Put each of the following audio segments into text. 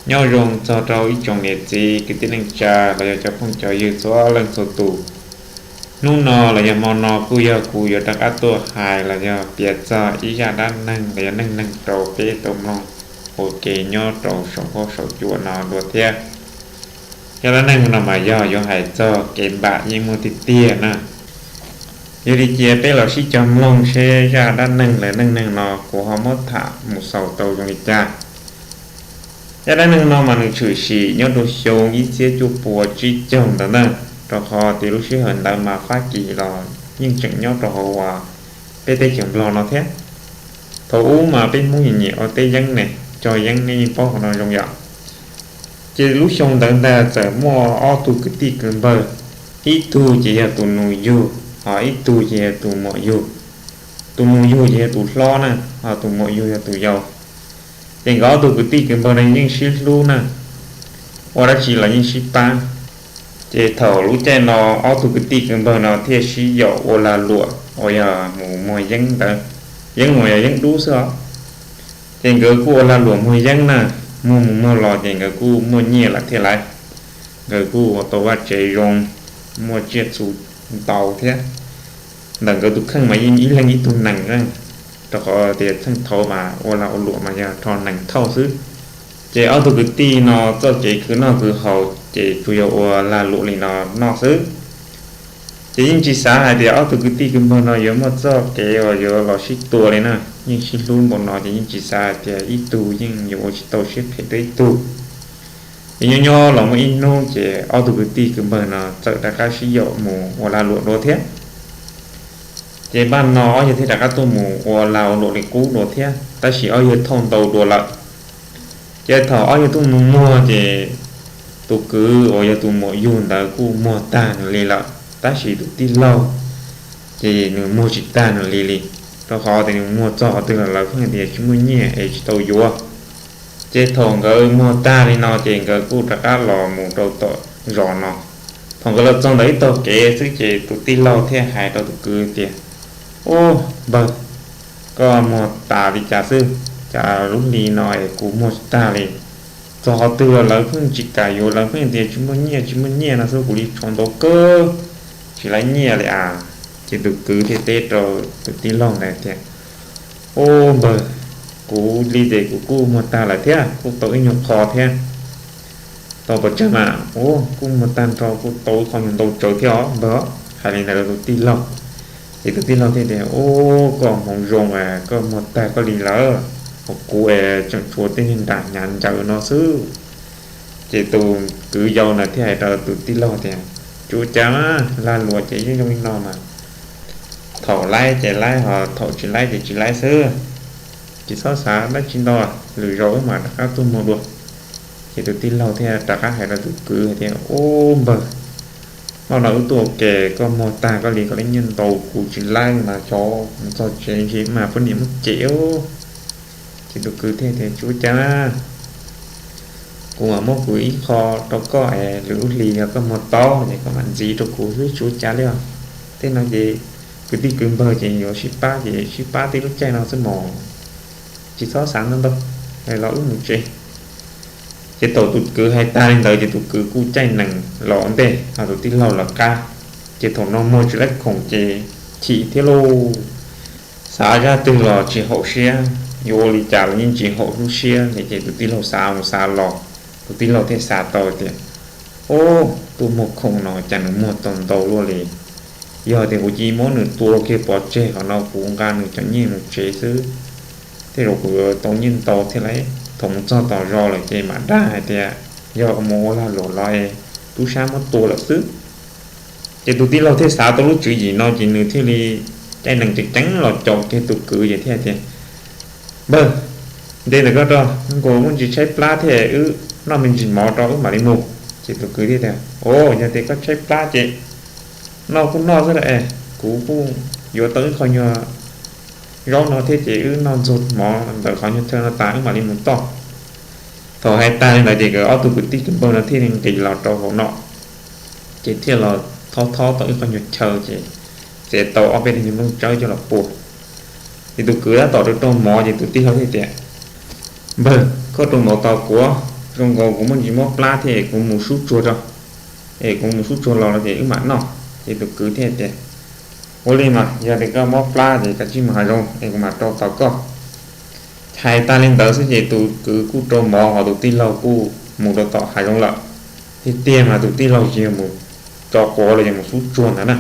Nyob zoo txog rau ib tsoom niam txiv kwv tij neej tsa los yog cov phooj cov ywg txhua leej txhua tus. Hnub no los yog hmo no kuj yog kuv yuav rov qab tuaj hais los yog piav txog ib zaj dab neeg los yog neej neeg rau peb tau mloog ua ke nyob rau saum huab saum cua no dua thiab. Zaj dab neeg no mas yog yuav hais txog kev npam yeej muaj tiag tiag na. Yog li cia peb los sib cog mloog seb zaj dab neeg los neej neeg no kuv ho muab tham mus xaus tau zoo li cas. Zaj dab neeg no mas nws tshwm sim nyob rau xyoo ib txhiab cuaj puas tsib caug ntawd ntag, rau qhov tias lub sij hawm ntawd mas Fab Kis los yeej tseem nyob rau hauv uas peb teb chaws Nplog no thiab. Thaum ub mas peb Hmoob nyiam nyiam ua teb yeeb ne, cog yeeb nej yeej paub qhov no zoo yom. Ces lub xyoo ntawd ntag txawm muaj ob tug kwv tij kwv npawg, ib tug ces yog tus nus yug, ho ib tug ces yog tus muam yug. Tus nus yug ces yog tus hlob na, ho tus muam yug yog tus yau. Ces nkawd ob tug kwv tij kwv npawg no yeej sib hlub na, ua dab tsi los yeej sib pab. Ces thaum lub caij no ob tug kwv tij kwv npawg no thiaj sib yaum ua lag luam uas yog mus muag yeeb ntawd, yeeb uas yog yeeb dub xwb os. Ces nkawd kuj ua lag luam muag yeeb na, muag mus muag los ces nkawd kuj muaj nyiaj lawm thiab lauj. Nkawd kuj ua tau vaj tsev zoo, muaj tsiaj txhu ntau thiab. Ntawm nkawd tus kheej mas yeej ib leeg ib tug nees, rau qhov tias txheej thaud mas ua lag ua luam mas yog rho nees thauj xwb. Ces ob tug kwv tij no txoj kev khwv noj khwv haus ces tsuas yog ua lag luam li no noj xwb. Ces yeej tsis xav hais tias ob tug kwv tij kwv npawg no yuav muaj txoj kev uas yuav los sib tua li na, yeej sib hlub npaum no ces yeej tsis xav hais tias ib tug yeej yuav ua tsis tau siab phem rau ib tug. Ces nyob nyob los muaj ib hnub ces ob tug kwv tij kwv npawg no txawm rov qab sib yaum mus ua lag luam dua thiab. Ces npaj no ob yawg thiaj rov qab tuaj mus ua lag ua luam li qub dua thiab, tab sis ob yawg thauj ntau dua lawm. Ces thaum ob yawg tuaj mus muag ces tus kwv uas yog tus muam yug ntawd kuj muag tag nws li lawm, tab sis tus tij laug ces nws muag tsis tag nws li li, rau qhov tias nws muag txog qhov twg los lawv pheej tias tsis muaj nyiaj es tsis tau yuav. Ces thaum nkawd muag tag li no ces nkawd kuj rov qab los mus rau tom zos no. Thaum nkawd los txog ntawm ib tog kev xwb ces tus tij laug thiaj hais rau tus kwv tias, Ub npawg, koj muag tas li cas xwb, cas lub hli no es kuv muag tsis tag li. Txog qhov twg los lawv pheej tsis kam yuav, lawv pheej tias tsis muaj nyiaj tsis muaj nyiaj no xwb, kuv li tshuav ntau kawg, tsis laib nyiaj li as. Ces tus kwv thiaj teb rau tus tij laug ntawd tias, Ub npawg, kuv li ces kuv kuj muag tag lawm thiab, kuj tau ib nyuag qho thiab. Tau pes tsawg mas? Ub, kuj muag tag nrho kuj tau ib qho nyuag ntau tsawv thiab os npawg. Hais li ntawd rau tus tij laug, ces tus tij laug thiaj tias, Ub, koj hmoov zoo es koj muag tag koj li lawm, ho kuv es tseem tshuav tej niag nram hnyav ncaws no xwb. Ces tus kwv yau ntawd thiaj hais rau tus tij laug tias, Tsis ua cas, lag luam ces yeej zoo li no mas, thaum laib ces laib, ho thaum tsis laib ces tsis laib xwb. Tsis txhob xav dab tsi ntau, lwm zaus wb mam rov qab tuaj muag dua. Ces tus tij laug thiaj rov qab hais rau tus kwv hais tias, Ub npawg, hnub no wb tuaj ua ke, koj muag tag koj li, koj li nyiaj ntau, kuv tsis laib mas xyov mus txog tsev ntshe mas poj niam muab cem. Ces tus kwv thiaj tias, Tsis ua cas, kuv mam muab kuv ib qho rau koj es lwm lub hlis yog koj muag tau ces koj mam ntxiv rau kuv xwb, tsis ua cas li os. Tej no ces kwv tij kwv npawg ces yuav sib pab ces sib pab tib lub caij no xwb mog, tsis txhob xav ntau ntau, los wb mus tsev. Ces thaum tus kwv hais tag li ntawd ces tus kwv kuj caij nees los ua ntej, ho tus tij laug lawv qab. Ces thaum no muag tsis laib khoom ces chim thiab lauj, xav zaj twg los tsis haum siab, yuav ua li cas los yeej tsis haum lub siab li. Ces tus tij laug xav mus xav los, tus tij laug thiaj xav tau tias, Ub, tus muag khoom no cas nws muag tau ntau luaj li. Yog tias kuv cia li muab nws tua kiag pov tseg qhov no, kuv nqa nws cov nyiaj mus tsev xwb, tej zaum kuv yuav tau nyiaj ntau thiab lauj. Thaum mus txog tom zos lawm ces mam dag hais tias yog mus ua lag luam los es tub sab muab tua lawm xwb. Ces tus tij laug thiaj xav tau lub tswv yim no ces nws thiaj li caij nees ceev ceev los caum kiag tus kwv ces thiaj tias, Npawg, nte ntawm koj rau, nkaus muaj ntsis tshaib plab thiab, wb noj me ntsis mov rau wb mam li mus. Ces tus kwv thiaj tias, Au, yog tias koj tshaib plab ces noj kuj noj xwb las, kuv kuj yuav tau ib qho nyuag zaub no thiab ces wb noj ntxuag mov ntawm qhov nyuag chaw no tas wb mam li mus toj. Thaum hais tag li ntawd ces nkawd ob tug kwv tij kwv npawg no thiaj li nqis los rau hauv no, ces thiaj los thob thob tau ib qho nyuag chaw ces txiav tau ob peb tug nyuag nplooj tsawb coj los pua. Ces tus kwv tab tom rau rau mov ces tus tij laug thiaj tias, Npawg, koj rau mov tos kuv. Zoo nkaus kuv muaj ntsis mob plab thiab es kuv mus sub tsuag tso, es kuv mus sub tsuag los ces wb mam noj. Ces tus kwv thiaj tias, ua li mas yog tias koj mob plab ces koj cia li mus hav zoov es kuv mam rau tos koj. Hais tas li ntawd xwb ces tus kwv kuj rau mov hos tus tij laug kuj mus rau tom hav zoov lawm. Tiag tiag mas tus tij laug tsis yog mus tso quav los yog mus sub tsuag ntawd na.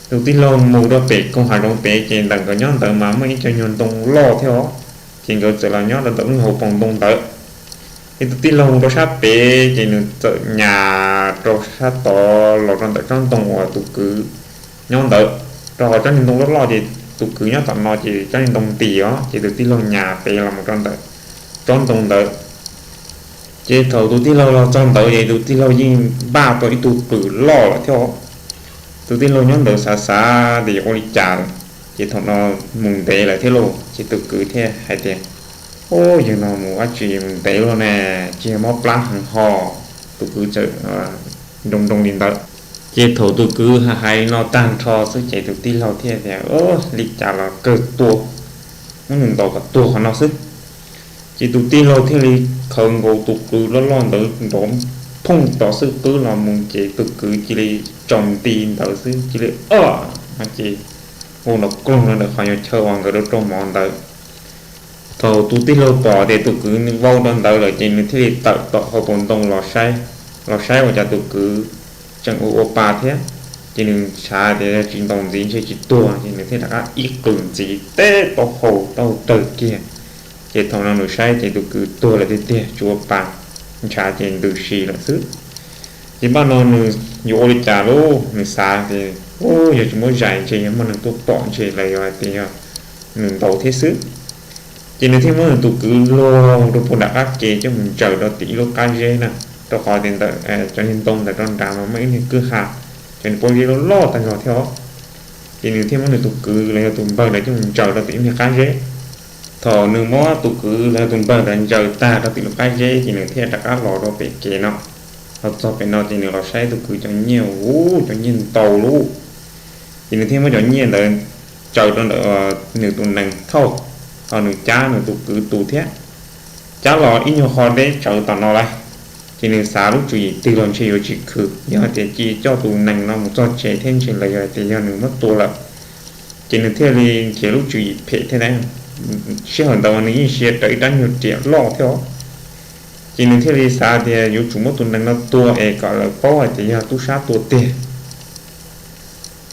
Tus tij laug mus rau pem koog hav zoov pem ces ntawm nkawd nyob ntawd mas muaj ib co nyuag ntoo loj thiab os, ces nkawd txawm los nyob rau ntawm lub hauv paus ntoo ntawd. Ces tus tij laug mus rau sab pem ces nws txawm nyas rau sab tod los rau ntawm tsob ntoo uas tus kwv nyob ntawd, rau qhov tsob niag ntoo loj loj ces tus kwv nyob tom no ces tsob niag ntoo ntis os, ces tus tij laug nyas pem los mus rau ntawm tsob ntoo ntawd. Ces thaum tus tij laug los txog ntawd ces tus tij laug yeej npaj tau ib tug qws loj lawm thiab. Tus tij laug nyob ntawd xav xav tias yuav ua li cas, ces thaum no mus ntev lawm thiab lauj, ces tus kwv thiaj hais tias, ub, yog no mus dab tsi mus ntev luaj ne, tsis yog mob plab heev ho. Tus kwv txawm nroo nroo li ntawd. Ces thaum tus kwv hais li no tag nrho xwb ces tus tij laug thiaj tias, li cas los kawg tua, muab nws ntaus kom tuag qhov no xwb. Ces tus tij laug thiaj li khawv nkaus tus qws loj loj ntawd nrov phooj tod xwb qwb los mus ces tus kwv cia li tsaus nti ntawd xwb cia li o no ces vau nrov kloog rau ntawm qhov nyuag chaw uas nkawd rau rau mov ntawd. Thaum tus tij laug pom tias tus kwv vau rau ntawd lawm ces nws thiaj li tawm tom hauv paus ntoo los saib, los saib ua cas tus kwv tseem ua ua pa thiab. Ces nws xav tias yog tsis ntaus ntxiv ntshe tsis tuag ces nws thiaj rov qab ib qws ntxiv teb tau hau tau tawg kiag. Ces thaum no nws saib ces tus kwv tuag lawm tiag tiag tsis ua pa, ntshav ces ntws si lawm xwb. Ces npaj no nws yuav ua li cas lauj, nws xav tias, u, yog tsis muab zais ntshe yog muaj neeg tuaj pom ntshe lawv yog hais tias yog nws ntaus thiab xwb. Ces nws thiaj muab nws tus kwv luag rau puag nram qab ke coj mus ntsaws rau tim ib lub qab zeb na, rau qhov tias ntawm cov niag ntoo ntawd rau nrad mas muaj ib niag kwj ha, cov niag pob zeb loj loj tag nrho thiab os. Ces nws thiaj muab nws tus kwv los yog tus npawg ntawd coj mus ntsaws rau tim ib niag qab zeb. Thaum nws muab tus kwv los yog tus npawg ntawd ntsaws tag rau tim lub qab zeb ces nws thiaj rov qab los rau pem kev no. Los txog pem no ces nws los saib tus kwv cov nyiaj, u, cov nyiaj ntau lauj. Ces nws thiaj muab cov nyiaj ntawd tsaws rau ntawm nws tus nees thauj, ho nws cab nws tus kwv tus thiab, cab los ib nyuag qho deb tsawv tom no lawm. Ces nws xav lub tswv yim twg los ntshe yuav tsis khwm, yog hais tias cia coj tus nees no mus txog tsev thiab ntshe lawv yog hais tias yog nws muab tua lawm. Ces nws thiaj li nrhiav lub tswv yim phem thiab na, sij hawm ntawd nws yeej sia rawv ib rab nyuag riam loj thiab os. Ces nws thiaj li xav tias yuav tsum muab tus nees no tua es kom lawv paub hais tias yog tub sab tua tiag.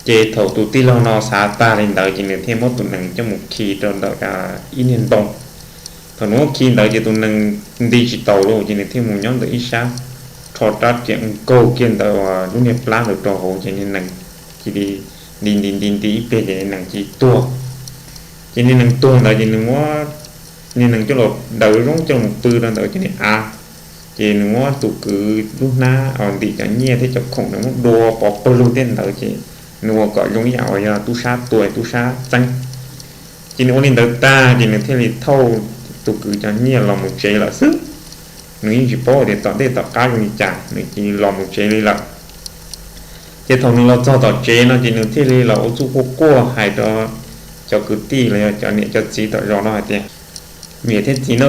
Ces thaum tus tij laug no xav tag li ntawd ces nws thiaj muab tus nees coj mus khi rau ntawm ib niag ntoo. Thaum nws muab khi ntawd ces tus nees nti tsis taus lauj, ces nws thiaj mus nyob ntawm ib sab, rho rab riam nkaug kiag ntawm lub niag plab ntawd rau hauv ces niag nees cia li nti nti nti nti ib pliag ces niag nees cia li tuag. Ces niag nees tuag ntawd ces nws muab niag nees coj los daws zoo coj los pw rau ntawm cov niag av. Ces nws muab tus kwv lub hnab uas ntim cov nyiaj thiab cov khoom nws muab dua pov pawg lug tej ntawd ces nws ua kom zoo ib yam uas yog tub sab tua tub sab txeeb. Ces nws ua li ntawd tag ces nws thiaj li thauj tus kwv cov nyiaj los mus tsev lawm xwb. Nws yeej tsis paub tias tom ntej tom qab zoo li cas nws cia li los mus tsev li lawm. Ces thaum nws los txog tom tsev no ces nws thiaj li los ua txuj quaj quaj hais rau cov kwv tij los yog cov niam cov txiv tom zos no hais tias, niam thiab txiv na,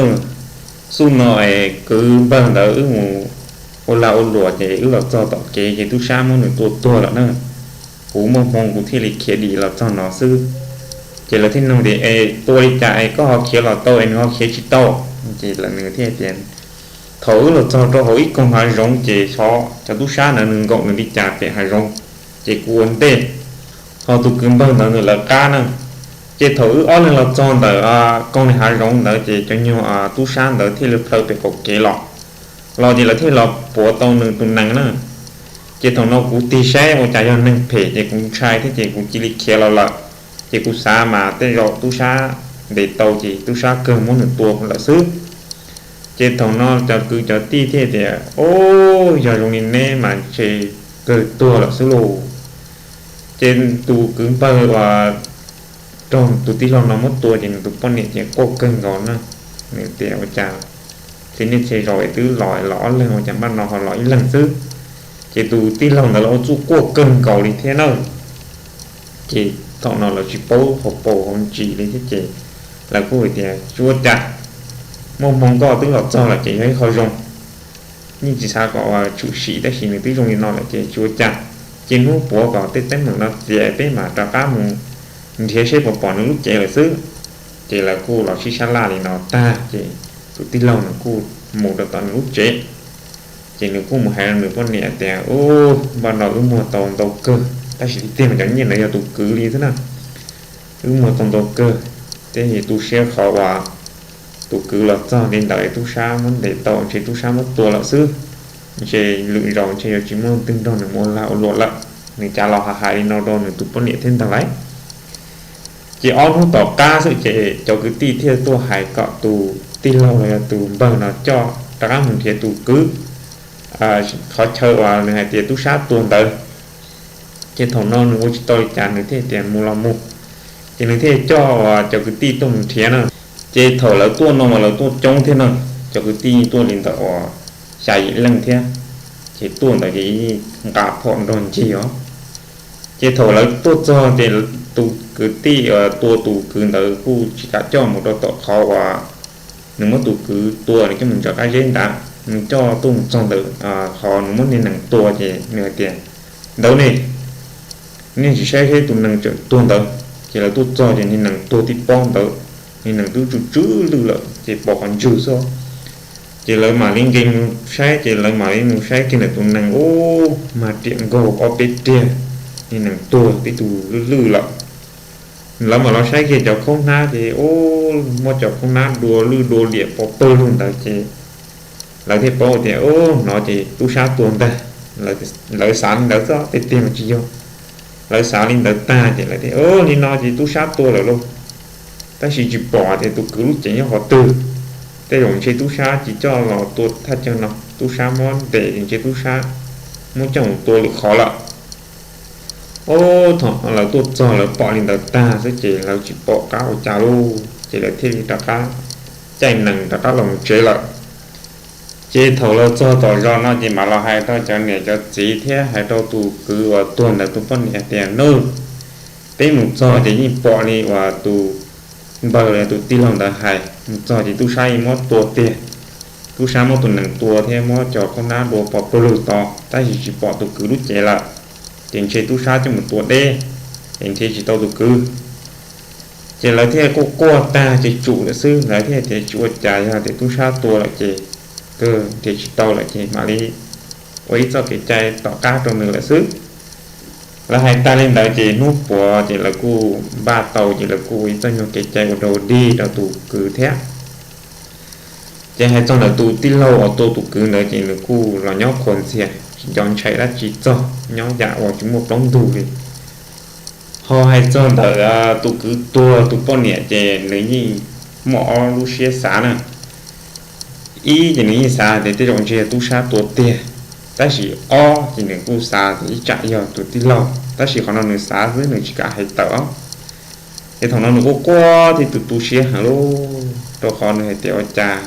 xub no es kwv npawg ntawd wb mus ua lag ua luam ces wb los txog tom kev ces tub sab muab nws tua tuag lawm na. Kuv muaj hmoo kuv thiaj li khiav dim los txog no xwb. Ces lawv thiaj nug tias, es tua li cas es koj ho khiav los tau es nws ho khiav tsis tau? Ces lawv nws thiaj tias, thaum wb los txog rau hauv ib koog hav zoov ces xyov cov tub sab ntawd nws nkaum nws li cas pem hav zoov, ces kuv ua ntej, ho tus kwv npawg ntawd nws lawv qab na. Ces thaum wb ob leeg los txog ntawm koog hav zoov ntawd ces cov nyuag tub sab ntawd thiaj li plhaw pem qaum kev los, los ces lawv thiaj los puav tau nws tus nees na. Ces thaum no kuv tig saib ua cas yog neeg phem ces kuv ntshai thiab ces kuv cia li khiav los lawm. Ces kuv xav mas tej zaum tub sab ntes tau ces tub sab kawg muab nws tua lawm xwb. Ces thaum no cov kwv cov tij thiaj tias, o, yog zoo li neb mas ntshe kawg tuag lawm xwb lauj. Ces tus kwv npawg uas raug tus tij laug no muab tua ces nws tus poj niam ces quaj kawg nkaus na. Nws tias ua cas txhia niaj txhia zaus es twb los los ob leeg ua cas npaj no ho los ib leeg xwb. Ces tus tij laug ntawd los ua txuj quaj kawg nkaus li thiab na. Ces thaum no lawv tsis paub hauv paus hauv ntsis li thiab ces lawv kuj hais tias tsis ua cas, muaj hmoo nkoj twb los txog lawm ces yog ib qho zoo. Yeej tsis xav kom tshwm sim tab sis nws twb zoo li no lawm ces tsis ua cas. Ces hnub puav kom tej teeb meem no txias peb mam rov qab mus nrhiav seb puas pom nws lub cev lawm xwb. Ces lawv kuj los sib sab laj li no tag ces tus tij laug nws kuj mus rau tom nws lub tsev. Ces nws kuj mus hais rau nws poj niam tias, Ub, npaj no wb muag tau ntau kawg, tab sis tiag tiag mas cov nyiaj ntawd yog tus kwv li xwb na. Wb muag tau ntau kawg, thiab tu siab qhov uas tus kwv los txog li ntawd tub sab muab ntes tau, ntshe tub sab muab tua lawm xwb. Ntshe lwm zaus ntshe yuav tsis muaj leej twg nrog nws mus ua lag ua luam lawm. Nws cav los hais li no rau nws tus poj niam thiab ntag lauj. Ces ob hnub tom qab xwb ces cov kwv tij thiaj tuaj hais kom tus tij laug los yog tus npawg no coj rov qab mus nrhiav tus kwv qhov chaw uas nws hais tias tub sab tua ntawd. Ces thaum no nws ua tsis tau li cas nws thiaj tias mus los mus. Ces nws thiaj coj uas cov kwv tij tuaj mus nrhiav na. Ces thaum lawv tuaj no mas lawv tuaj coob thiab na, cov kwv tij tuaj li ntawm uas xya yim leej thiab. Ces tuaj ntawd ces nqa phom nrog ncig os. Ces thaum lawv tuaj txog ces tus kwv tij tua tus kwv ntawd kuj tsis kam coj mus rau tom qhov uas nws muab tus kwv tua nws coj mus ntsaws qab zeb ntawd, nws coj tuaj mus txog ntawm qhov nws muab niag nees tua ces nws hais tias, Ntawd ne, nej tsis saib seb tus nees tseem tuag ntawd. Ces lawv tuaj txog ces niag nees tuag tib pob ntawd, niag nees twb tsw tsw lwj lawm ces pom qhov ntswg xwb. Ces lawv mam li nqis mus saib, ces lawv mam li mus saib kiag ntawm tus nees, ub, mag riam nkaug ob peb riag, niag nees tuag tib tug lwj lwj lawm. Lawv mam los saib kiag cov khaub hnab ces, ub, muab cov khaub hnab dua lwj dua liam pov pawg lug ntawd ces lawv thiaj paub tias, ub, no ces tub sab tua ntag. Lawv xav li ntawd xwb, tiag tiag mas tsis yog. Lawv xav li ntawd tag ces lawv tias, ub, li no ces tub sab tua lawm lauj. Tab sis tsis pom tias tus kwv lub cev nyob qhov twg. Tej zaum ntshe tub sab tsis coj los tua thaj chaw no, tub sab muab ntes ntshe tub sab muab coj mus tua lwm qhov lawm. Ub, thaum lawv tuaj txog lawv pom li ntawd tag xwb ces lawv tsis pom qab ua cas lauj, ces lawv thiaj li rov qab caij nees rov qab los mus tsev lawm. Ces thaum lawv txog tom zos no ces mam los hais rau cov niam cov txiv thiab hais rau tus kwv uas tuag ntawd tus poj niam tias, Nawb, peb mus txog ces yeej pom li uas tus npawg los tus tij laug ntawd hais, mus txog ces tub sab yeej muab tua tiag. Tub sab muab tus nees tua thiab muab cov khaub hnab dua pov pawg lug tod, tab sis tsis pom tus kwv lub cev lawm. Ces ntshe tub sab coj mus tua deb, es nrhiav tsis tau tus kwv. Ces lawv thiaj quaj quaj tag ces tsum lawm xwb, lawv thiaj tias tsis ua cas, yog tias tub sab tua lawm ces kawg nrhiav tsis tau lawm ces mam li ua ib txoj kev cai tom qab rau nws lawm xwb. Lawv hais tag li ntawd ces hnub puav ces lawv kuj npaj tau ces lawv kuj ua ib txoj nyuag kev cai ua rau dig rau tus kwv thiab. Ces hais txog ntawm tus tij laug uas tua tus kwv ntawd ces nws kuj los nyob qhuas ntxias tsis nco ntshai dab tsi txog, nyob yam uas tsis muaj plaub ntug li. Ho hais txog ntawm tus kwv tuag tus poj niam ces nws yeej muaj ob lub siab xav na. Ib ces nws yeej xav tias tej zaum ntshe yog tub sab tua tiag, tab sis ob ces nws kuj xav tias ib tsam yog tus tij laug, tab sis qhov no nws xav xwb nws tsis kam hais tawm os. Ces thaum no nws quaj quaj thiab tu tu siab heev lauj, rau qhov nws hais tias ua cas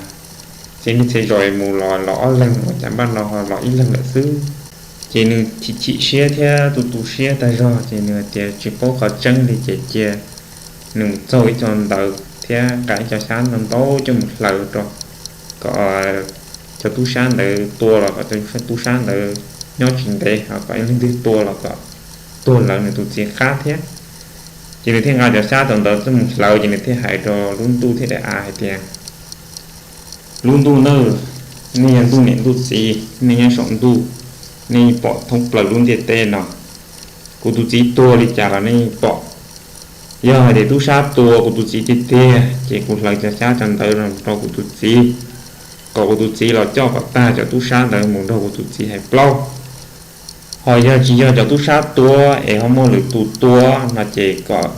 txhia niaj txhia zaus mus los los ob leeg, ua cas npaj no ho los ib leeg lawm xwb. Ces nws chim chim siab thiab tu tu siab tag zog ces nws hais tias tsis paub qhov tseeb li ces cia nws mus txaug ib co ntawv thiab nqa ib co xyab ntau ntau coj mus hlawv rau kom cov tub sab ntawd tua los kom cov tub sab ntawd nyob tsis ntev, ho kom ib leeg twg tua los kom tuag lawv nws tus txiv qab thiab. Ces nws thiaj nqa cov xyab cov ntawd coj mus hlawv ces nws thiaj hais rau lub ntuj thiab daim av hais tias, Lub ntuj nawb, nej yog ntuj niam ntuj txiv, nej nyob saum ntuj, nej pom thoob plaws lub ntiaj teb no. Kuv tus txiv tuag li cas los nej pom. Yog hais tias tub sab tua kuv tus txiv tiag tiag ces kuv hlawv cov xyab cov ntawv no rau kuv tus txiv, kom kuv tus txiv los coj kom tag cov tub sab ntawd mus nrog kuv tus txiv hais plaub. Ho yog tsis yog cov tub sab tua es ho muaj lwm tus tua no ces kom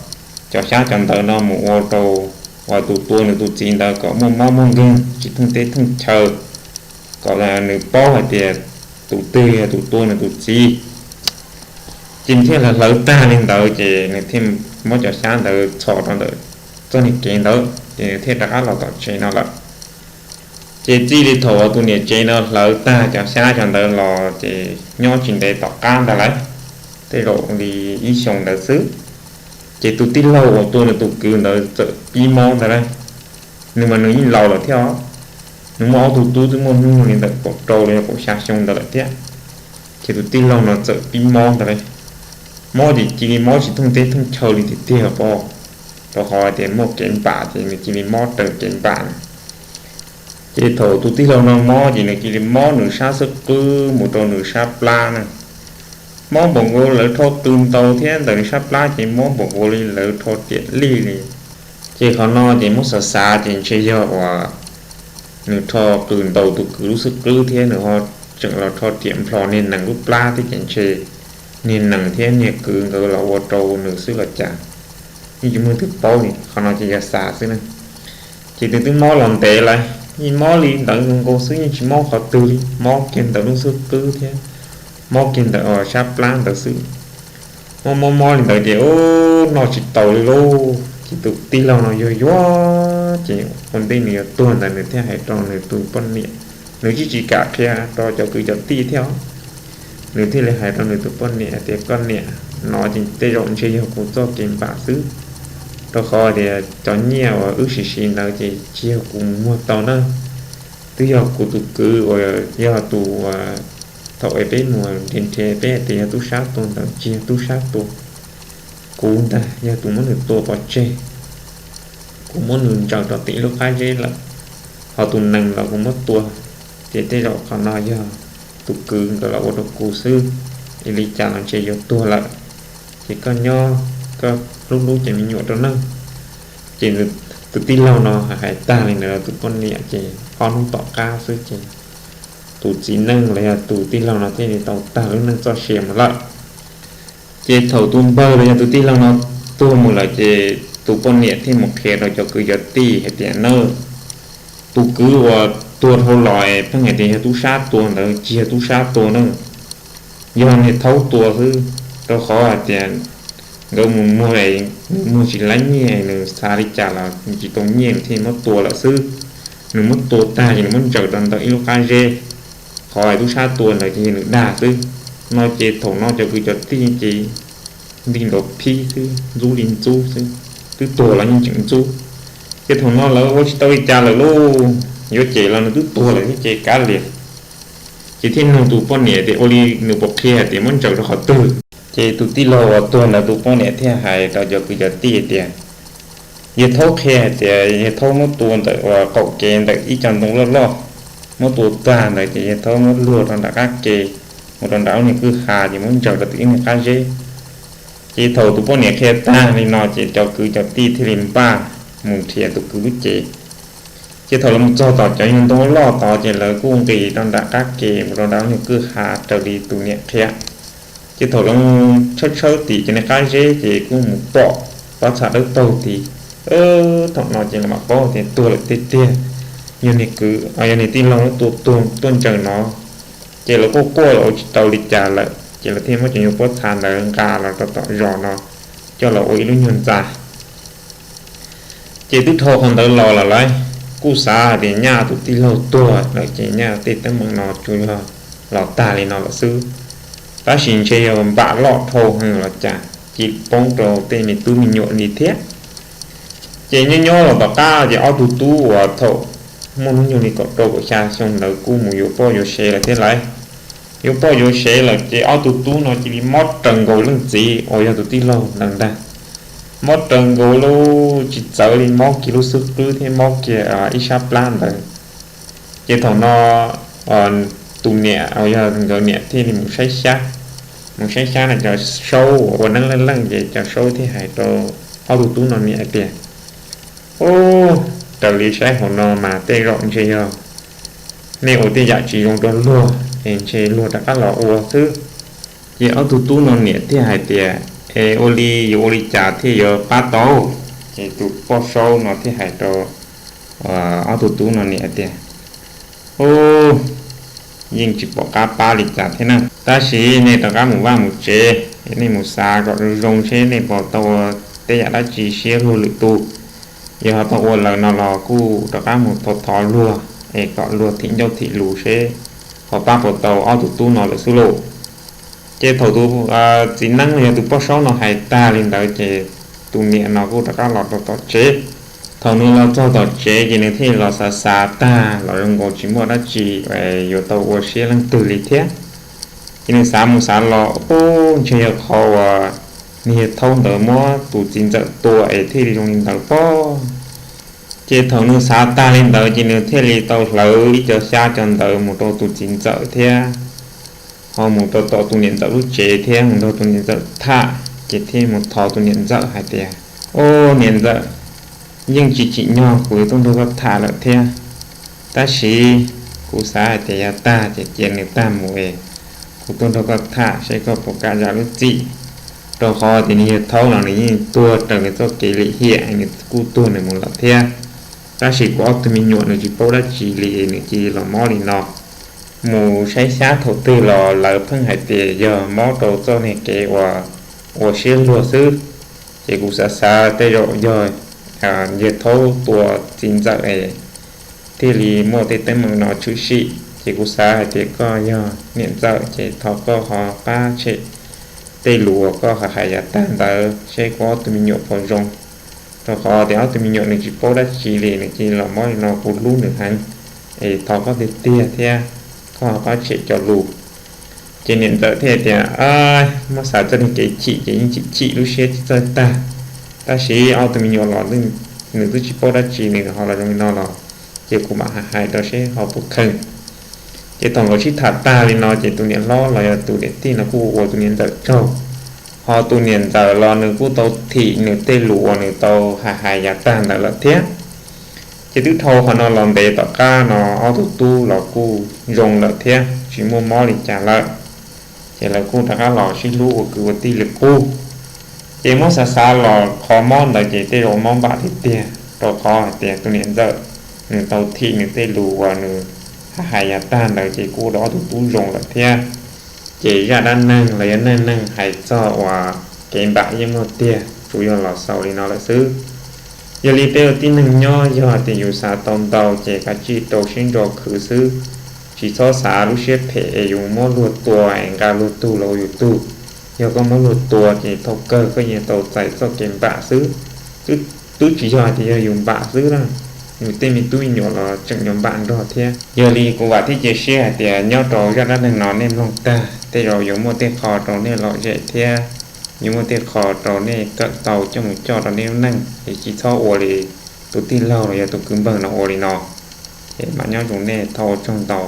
cov xyab cov ntawv no mus ua rau uas tus tua nws tus txiv ntawd kom muaj mob muaj nkeeg tsis thooj teb thooj chaw, kom nws paub hais tias tus twg yog tus tua nws tus txiv. Ces nws thiaj hlawv tag li ntawd ces nws thiaj muab cov xyab ntawd txhos rau ntawm txoj niag kev ntawd ces nws thiaj rov qab los tom tsev no lawm. Ces txij li thaum uas tus niam tsev no hlawv tag cov xyab cov ntawd los ces nyob tsis ntev tom qab ntag lauj, tej zaum li ib xyoos ntawd xwb, ces tus tij laug uas tua nws tus kwv ntawd txawm pib mob ntag lauj. Nws mas nws yeej laus lawm thiab os, Nws muaj ob tug tub twb muaj hnub nyoog li ntawm kaum rau los yog kaum xya xyoo ntawd lawm thiab. Ces tus tij laug no txawm pib mob ntag lauj. Mob ces cia li mob tsis thooj teb thooj chaw li tiag tiag pob, rau qhov tias muaj kev npam ces nws cia li mob raws kev npam na. Ces thaum tus tij laug no mob ces nws cia li mob nws sab xub qwb mus rau nws sab plab na. Mob npaum nkaus lawv rho qws ntaus thiab ntawm nws sab plab ces mob npaum nkaus li lawv rho riam lij li. Ces qhov no ces muab xav xav ces ntshe yog uas nws rho qws ntaus tus kwv lub xub qwb thiab nws ho tseem los rho riam nplho niag nees lub plab thiab ces ntshe niag nees thiab niag kwv nkawd los ua rau nws xwb los cas. Yeej tsis muaj leej twg paub li, qhov no ces yog xav xwb na. Ces nws twb mob los ntev lawm, yeej mob li ntawd nkaus xwb, yeej tsis mob qhov twg li, mob kiag ntawm lub xub qwb thiab mob kiag ntawm sab plab ntawd xwb. Mob mob mob li ntawd ces ub noj tsis tau li lauj. Ces tus tij laug no yuag yuag ces ua ntej nws yuav tuag ntawd nws thiaj hais rau nws tus poj niam, nws tsis tsis kam qhia rau cov kwv cov tij thiab os. Nws thiaj li hais rau nws tus poj niam tias, Koj niam, no ces tej zaum ntshe yog kuv txoj kev npam xwb, rau qhov tias cov nyiaj uas wb siv siv ntawd ces tsis yog kuv mus muag tau na, twb yog kuv tus kwv uas yog tus, thaum es peb mus nrhiav nrhiav peb hais tias yog tub sab tua ntawd tsis yog tub sab tua, kuv ntag yog tus muab nws tua pov tseg, kuv muab nws ntsaws rau tim lub qab zeb lawm, ho tus nees los kuv muab tua, ces tej zaum qhov no yog tus kwv nkawd los ua rau kuv xwb, es li cas los ntshe yuav tuag lawm, ces koj nyob koj hlub hlub cov me nyuam rau nawb. Ces tus tij laug no hais tag li ntawd rau tus poj niam ces ob hnub tom qab xwb ces tus txiv neej los yog tus tij laug no thiaj li tau tag lub neej txoj sia mus lawm. Ces thaum tus npawg los yog tus tij laug no tuag mus lawm ces tus poj niam thiaj mus qhia rau cov kwv cov tij hais tias, Nawb, tus kwv uas tuag dhau los pheej hais tias yog tub sab tua ntawd tsis yog tub sab tua na, yog niag thaub tua xwb, rau qhov hais tias nkawd mus muag, nws muag tsis laib nyiaj, nws xav li cas los nws tsis tau nyiaj nws thiaj muab tua lawm xwb. Nws muab tua tag ces nws muab ntsaws rau ntawm ib lub qab zeb, qhov tub sab tua ntawd ces yog nws dag xwb. No ces thaum no cov kwv cov tij ces nti nrov phib xwb, ntxub li ntxub xwb, twb tuag los yeej tseem ntxub. Ces thaum no lawv ua tsis tau li cas lawm lauj, yuav cem los nws twb tuag lawm thiab ces kav liam. Ces thiaj nug tus poj niam tias ua li nws puas qhia hais tias muab ntsaws rau qhov twg. Ces tus tij laug uas tuag ntawd tus poj niam thiaj hais rau cov kwv cov tij tias, Yawg thaub qhia hais tias yawg thaub muab tua ntawm uas qaum kev ntawm ib co ntoo loj loj, muab tua tag ntawd ces yawg thaub muab luag rau nram qab ke, mus rau nram lub niag kwj ha ces muab ntsaws rau tim ib niag qab zeb. Ces thaum tus poj niam qhia tag li no ces cov kwv cov tij thiaj li npaj mus nrhiav tus kwv lub cev. Ces thaum lawv mus txog tom cov nyuag ntoo loj tod ces lawv kuj nqis rau nram qab ke mus rau nram lub niag kwj ha raws li tus niam qhia. Ces thaum lawv mus tshawb tshawb tim cov niag qab zeb ces kuj mus pom pob txha dawb paug tid. Thaum no ces lawv mam paub tias tuag lawm tiag tiag, yog niag kwv, yog niag tij laug tua tuag tuaj ntsaws no. Ces lawv quaj quaj los ua tsis tau li cas lawm ces lawv thiaj muab cov nyuag pob txha ntawd nqa los rau tom zos no coj los ua ib lub nyuag ntxa. Ces twb dhau qhov ntawd los lawm lauj, kuj xav hais tias nyaj tus tij laug tuag lawm ces nyaj tej teeb meem no tsuas yog los tag li no lawm xwb. Tab sis ntshe yog npam loj dhau heev los cas cia li poob rau tej me tub me nyuam li thiab. Ces nyob nyob los tom qab ces ob tug tub uas thaum muaj hnub nyoog li kaum rau kaum xya xyoo ntawd kuj mus yuav poj yuav sev lawm thiab lauj. Yuav poj yuav sev lawm ces ob tug tub no cia li mob raws nkaus leej txiv uas yog tus tij laug ntawd ntag. Mob raws nkaus lub, tsis txawv li, mob kiag lub xub qwb thiab mob kiag ib sab plab ntawd. Ces thaum no tus niam uas yog nkawd niam thiaj li mus saib xyab, mus saib xyab no cov saub uas ua neeb leej leej ces cov saub thiaj hais rau ob tug tub no niam hais tias, Ub, raws li saib hauv no mas tej zaum ntshe yog nej ua tej yam tsis zoo rau luag es ntshe luag rov qab los ua xwb. Ces ob tug tub no niam thiaj hais tias, Es ua li yuav ua li cas thiaj yuav pab tau? Ces tus poj saub no thiaj hais rau ob tug tub no niam tias, Ub, yeej tsis pom qab pab li cas thiab na. Tab sis nej rov qab mus vaj mus tsev, nej mus xav kom zoo zoo seb nej puas tau ua tej yam dab tsi siab luag lwm tus. Yog ho tau ua lawm no los kuj rov qab mus thov thov luag es kom luag thim ncauj thim lus seb ho pab puas tau ob tug tub no lawm xwb lauj. Ces thaum tus txiv neeb los yog tus poj saub no hais tag li ntawd ces tus niam no kuj rov qab los rau tom tsev. Thaum nws los txog tom tsev ces nws thiaj los xav xav tag los zoo nkaus tsis muaj dab tsi yuav tau ua siab leej twg li thiab. Ces nws xav mus xav los, ub, ntshe yog qhov uas niag yawg thaub ntawd muab tus txiv ntxawm tua es thiaj li zoo li ntawd pob. Ces thaum nws xav tag li ntawd ces nws thiaj li tau hlawv ib co xyab cov ntawd mus rau tus txiv ntxawm thiab ho mus rau tom tus niam ntxawm lub tsev thiab mus nrog tus niam ntxawm tham, ces thiaj mus thov tus niam ntxawm hais tias, Ub, niam ntxawm, yeej tsis tsim nyog kuv yuav tuaj nrog koj tham lawm thiab, tab sis kuv xav hais tias yav tag ces cia nws tag mus es kuv tuaj nrog koj tham seb koj puas kam zam lub txim. Rau qhov tias nws yawg thaub los nws yeej tuag raws nws txoj kev lim hiam, nws kuj tuag nws mus lawm thiab. Tab sis kuv ob tug me nyuam nws tsis paub dab tsi li, nws cia li los mob li no. Mus saib xyab thaum twg los lawv pheej hais tias yog mob rau txoj niag kev uas ua siab luag xwb. Ces kuv xav xav tej zaum yog yawg thaub tua txiv ntxawm es thiaj li muaj tej teeb meem no tshwm sim. Ces kuv xav hais tias koj yog niam ntxawm ces thov koj ho pab tshem tej lus uas koj hais yav tag ntawd seb kuv ob tug me nyuam puas zoo. Rau qhov tias ob tug me nyuam nws tsis paub dab tsi li, nws cia li los mob li no kuv hlub nws heev, es thov koj tiag tiag thiab, koj ho pab tshem cov lus. Ces niam ntxawm thiaj tias, Muab xav txoj niag kev chim ces yeej chim chim lub siab tsis txawj tag, tab sis ob tug me nyuam los nws twb tsis paub dab tsi, nws ho los zoo li no los, ces kuv mam hais hais rau seb ho puas kheev. Ces thaum nkawd sib tham tag li no ces tus niam hlob los yog tus niam tij no kuj ua tus niam ntxawm tsaug, ho tus niam ntxawm los nws kuj tau thim nws tej lus uas nws tau hais hais yav tag ntawd lawm thiab. Ces twb dhau qhov no los ntev tom qab no ob tug tub los kuj zoo lawm thiab tsis muaj mob li cas lawm. Ces lawv kuj rov qab los sib hlub ua kwv ua tij li qub. Ces muab xav xav los qhov mob ntawd ces tej zaum mob npam tiag tiag, rau qhov hais tias tus niam ntxawm nws tau thim nws tej lus uas nws hais hais yav tag ntawd ces kuj ua rau ob tug tub zoo lawm thiab. Ces zaj dab neeg los yog neej neeg hais txog uas kev npam yeej muaj tiag, tsuas yog los xaus li no lawm xwb. Yog li peb ua tib neeg nyob yog tias yus xav tau ntau ces kav tsij rau siab ntso khwv xwb, tsis txhob xav lub siab phem es yus muab luag tua es nqa luag tug los ua yus tug. Yog koj muab luag tua ces thaum kawg koj yeej tau txais txoj kev npam xwb. Twb tsis yog hais tias yog yus npam xwb na, yus tej me tub me nyuam los tseem yuav npam nrog thiab. Yog li kuv vam thiab cia siab hais tias nyob rau zaj dab neeg no nej mloog tag tej zaum yuav muaj tej qho rau nej lom zem thiab yuav muaj tej qho rau nej kawm tau coj mus coj rau nej lub neej, es tsis txhob ua li tus tij laug los yog tus kwv npawg no ua li no. Es mam nyob zoo nej, thov ua tsaug ntau.